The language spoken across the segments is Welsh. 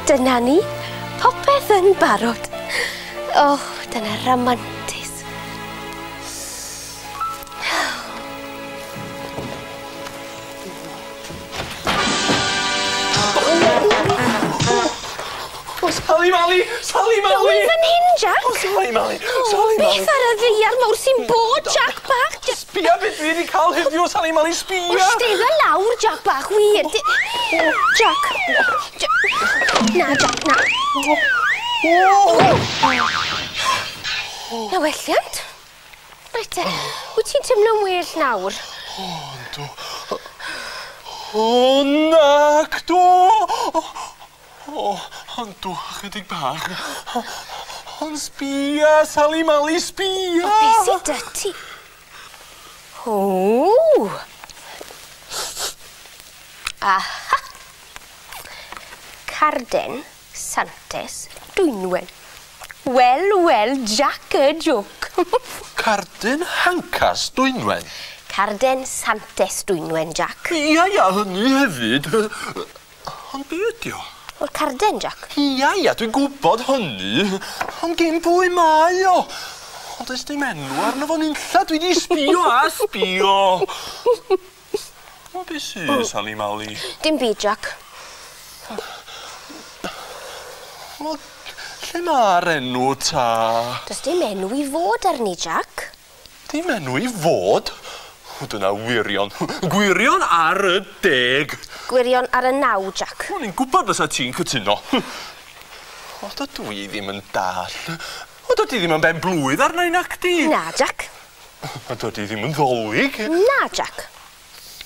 Dyna ni, popeth yn barod. Oh, dyna ramantus. Oh, Sali Mali! Sali Mali! Dwi fan hyn, Jack! Oh, Sali Mali! Sali Mali! Beth ar y ddaear mawr sy'n bod, Jack bach? Sbia beth dwi wedi cael heddiw, Sali Mali, sbia! O, stedda lawr, Jack bach, wir. Jack. Na, Jack, na. Na welliant. Reit te, wyt ti'n teimlo'n well nawr? O, yndw. O, nac dw! O, yndw, chydig bach. Ond sbia, Sali Mali, sbia! O, beth sydd 'da ti? O! Aha! Carden Santes Dwynwen. Wel, wel, Jack y joke. Carden Hancas Dwynwen? Carden Santes Dwynwen, Jack. Ia, ia, hynny hefyd. Ond be ydi o? Wel, carden, Jack. Ia, ia, dwi'n gwybod hynny. Ond gen pwy mae o? Ond does dim enw arno fo'n unlla, dwi 'di sbio a sbio. O, be sy, Sali Mali? Dim byd, Jack. Wel, lle ma'r enw ta? Does dim enw i fod arni, Jack. Dim enw i fod? O, dyna wirion. Gwirion ar y 10. Gwirion ar y 9, Jack. O'n i'n gwybod fysa ti'n cytuno. O, dydw i ddim yn dall. O, dydy ddim yn ben blwydd arna i nacdi. Na, Jack. A dydy ddim yn ddolig. Na, Jack.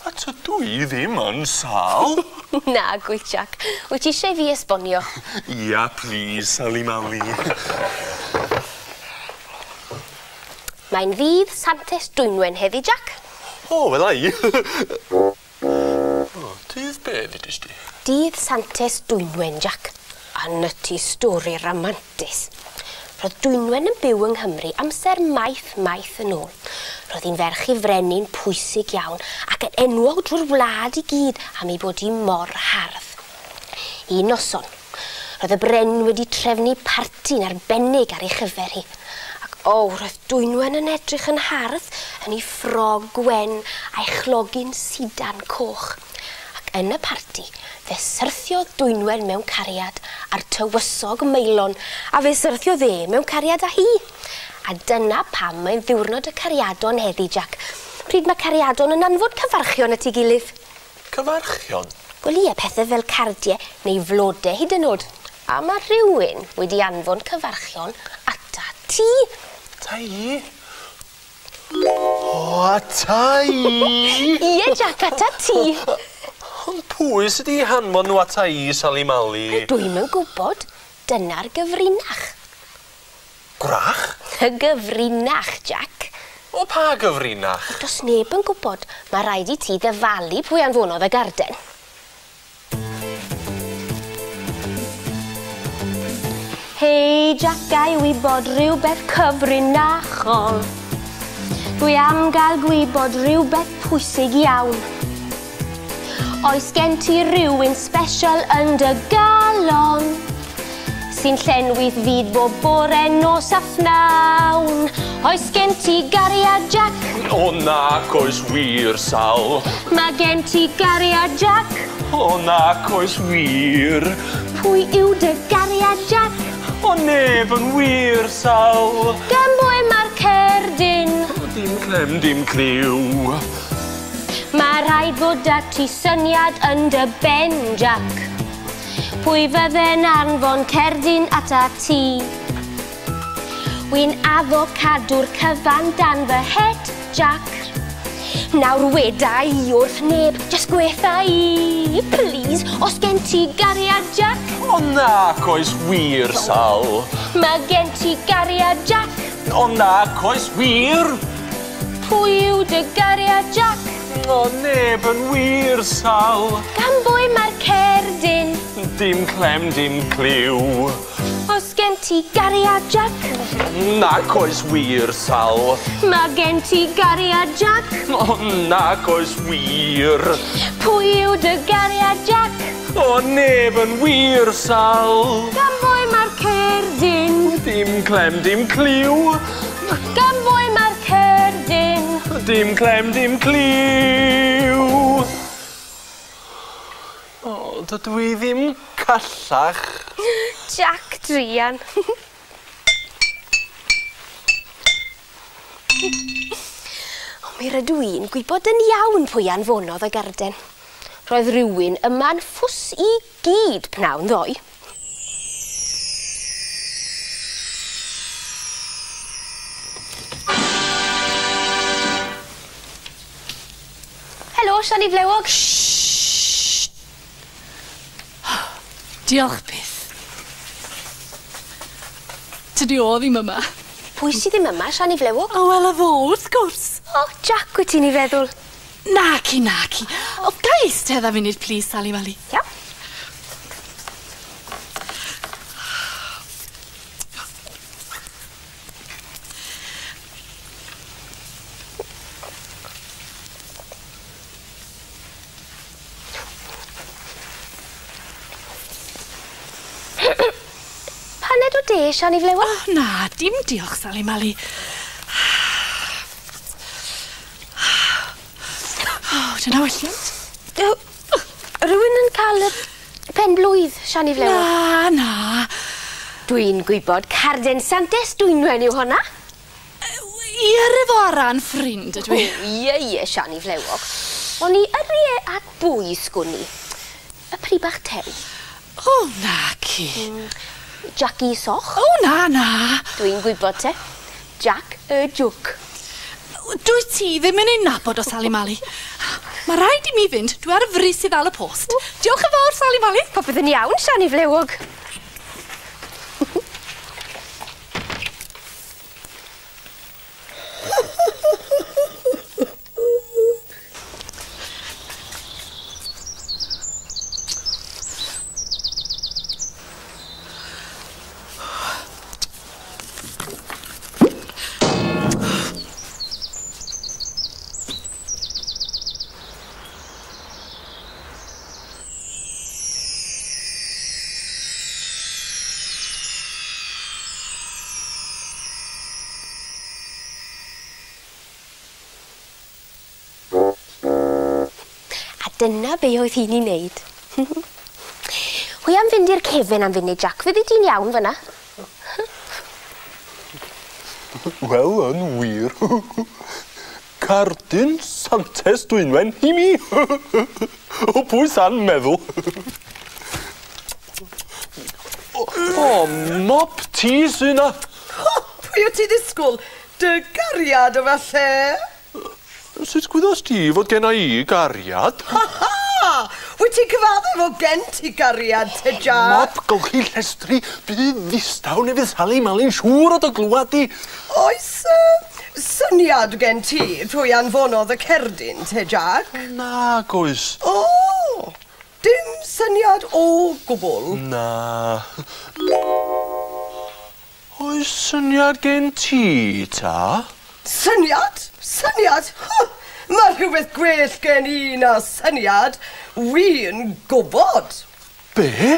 A tydw i ddim yn sâl. Na, gwyt, Jack. Wyt ti eisiau fi esbonio? Ia, please, Sali Mali. Mae'n ddydd Santes Dwynwen heddi, Jack. O, wel ai. O, dydd be, ddudis di? Dydd Santes Dwynwen, Jack. A nutty stori ramantus. Roedd Dwynwen yn byw yng Nghymru amser maith maith yn ôl. Roedd hi'n ferch i frenin pwysig iawn ac yn enwog drwy'r wlad i gyd am ei bod hi mor hardd. Un noson, roedd y brenin wedi trefnu parti'n arbennig ar ei chyfer hi. Ac o, roedd Dwynwen yn edrych yn hardd yn ei ffrog gwen a'i chlogyn sidan coch. Ac yn y parti, fe syrthiodd Dwynwen mewn cariad a'r tywysog Maelon, a fe syrthiodd e mewn cariad â hi. A dyna pam mae'n ddiwrnod y cariadon heddi, Jack. Pryd mae cariadon yn anfod cyfarchion at ei gilydd. Cyfarchion? Wel ie, pethau fel cardiau neu flodau hyd yn oed. A mae rhywun wedi anfon cyfarchion ata ti. Ata i? O, ata i! Ie, Jack, ata ti. Ond pwy sydd wedi hanfon nhw ata i, Sali Mali? Dwi'm yn gwybod. Dyna'r gyfrinach. Gwrach? Y gyfrinach, Jack. O, pa gyfrinach? Does neb yn gwybod. Mae rhaid i ti ddyfalu pwy anfonodd y garden. Hei, Jack, ga i wybod rhywbeth cyfrinachol. Dwi am gael gwybod rhywbeth pwysig iawn. Oes gen ti rhywun special yn dy galon sy'n llenwi'th fyd bob bore nos a phnawn? Oes gen ti gariad, Jack? O nac oes wir, Sal. Mae gen ti gariad, Jack? O nac oes wir. Pwy yw dy gariad, Jack? O neb yn wir, Sal. Gan bwy mae'r cerdyn? O, dim clem, dim cliw. Mae rhaid fod 'da ti syniad yn dy ben, Jack. Pwy fydde'n anfon cerdyn ata ti? Wi'n addo cadw'r cyfan dan fy het, Jack? Nawr weda i wrth neb, jyst gwetha i. Please, os gen ti gariad, Jack? O nac oes wir, Sal. Mae gen ti gariad, Jack. O nac oes wir. Pwy yw dy gariad, Jack? O neb yn wir, Sal. Gan bwy mae'r cerdyn? Dim clem, dim cliw. Os gen ti gariad, Jack? Nac oes wir, Sal. Mae gen ti gariad, Jack? O, nac oes wir. Pwy yw dy gariad, Jack? O, neb yn wir, Sal. Gan bwy mae'r cerdyn? Dim clem, dim cliw. Gan bwy mae'r cerdyn? Dim clem, dim cliw. O, dydw i ddim callach. Jack druan. O, mi rydw i'n gwybod yn iawn pwy anfonodd y garden. Roedd rhywun yma'n ffws i gyd pnawn ddoe. Helo, Siani Flewog. Shh. Diolch byth. Tydi o ddim yma. Pwy sydd ddim yma, Siani Flewog? O, wel, y fo, wrth gwrs. O, Jack, wyt ti'n ei feddwl? Naci, naci. O, ga i eistedd am funud, please, Sali Mali? Iawn. Paned o de, Siani Flewog? O, na, dim diolch, Sali Mali. O, dyna welliant. Rhywun yn cael y pen-blwydd, Siani Flewog? Na, na. Dwi'n gwybod carden Santes Dwynwen yw honna. I yrru fo ar ran ffrind ydw i. O, ie, ie, Siani Flewog. O'n i yrru e at bwy sgwn i. Y pri bach tew. O, naci. Jackie Soch. O, na, na. Dwi'n gwybod te. Jack y Jwc. Dwi ti ddim yn ei nabod o Sali Mali. Mae rhaid i mi fynd. Dwi ar frys i ddal y post. Diolch yn fawr, Sali Mali. Popeth yn iawn, Siani Flewog. Dyna be oedd hi'n ei wneud. Hwy am fynd i'r cefen am funud, Jack. Fyddi di'n iawn fyna? Wel, yn wir. Cardyn Santes Dwynwen i mi. O, pwy sa'n meddwl? O, mop ti sy 'na. Pwy wyt ti ddisgwyl? Dy gariad o falle? Sut gwyddost ti fod genna i gariad? Ha ha! Wyt ti'n cyfadde fod gen ti gariad, te Jack? Mop golchi llestri, bydd ddistaw neu fydd Sali Mali'n siŵr o dy glwad di. Oes syniad gen ti pwy anfonodd y cerdyn, te Jack? Nag oes. O! Dim syniad o gwbl? Na. Oes syniad gen ti, ta? Syniad? Syniad? Mae rhywbeth gwell gen i na syniad. Wi'n gwybod. Be?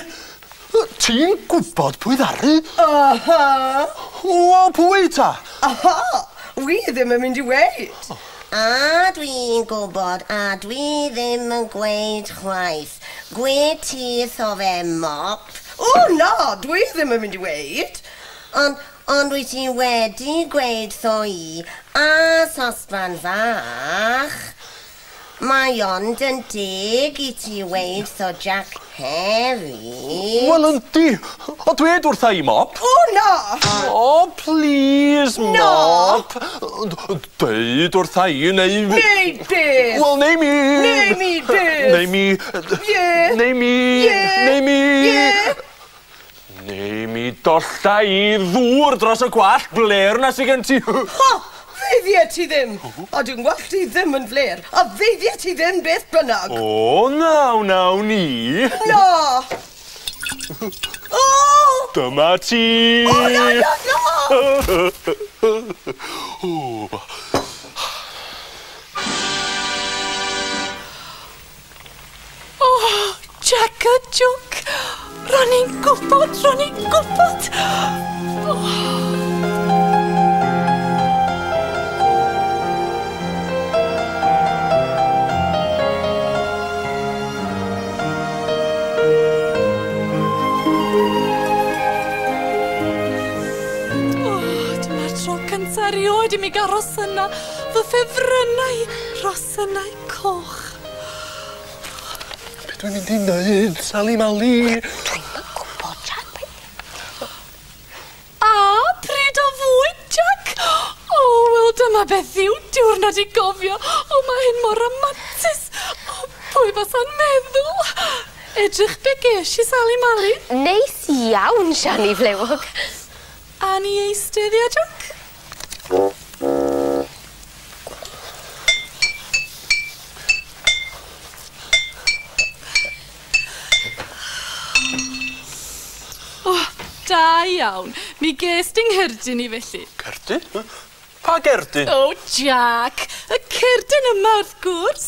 Ti'n gwybod pwy ddaru? Aha. O, pwy ta? Aha. Wi ddim yn mynd i weud. A dwi'n gwybod, a dwi ddim yn gweud chwaith. Gwe ti wrtho fe, Mop. O, na, dwi ddim yn mynd i weud. Ond wyt ti wedi gweud tho i, a sosban fach. Mae ond yn deg i ti weud 'tho Jack hefyd. Wel, yndi. O, dwed wrtha i, Mop. O, na! O, please, Na. Mop. Deud wrtha i, neu... Neu beth? Wel, neu mi. Neu mi beth? Neu mi. Ie. Neu mi. Ie. Neu mi. Ie. Neu mi dolla i ddŵr dros y gwallt bler na sy gen ti. Ho! Feiddia ti ddim. A dwi'n gwallt i ddim yn fler. A feiddia ti ddim beth bynnag. O, naw, naw ni. Na! O! Dyma ti. O, na, na, na! O, O, Jack y jwc. Ro'n i'n gwybod, ro'n i'n gwybod. O. O, dyma'r tro cynta erioed i mi gael rosynna, fy ffefrynnau, rosynau coch. Be dwi'n mynd i wneud, Sali Mali? Dwi'm yn gwybod, Jack. A pryd o fwyd, Jack? O, wel, dyma beth yw diwrnod i gofio. O, mae hyn mor ramantus. O, pwy fasa'n meddwl? Edrych be ges i, Sali Mali. Neis iawn, Siani Flewog. A ni eistedd ia, Jack? O, da iawn. Mi ges di ngherdyn i felly. Cerdyn? Pa gerdyn? O, Jack, y cerdyn yma wrth gwrs.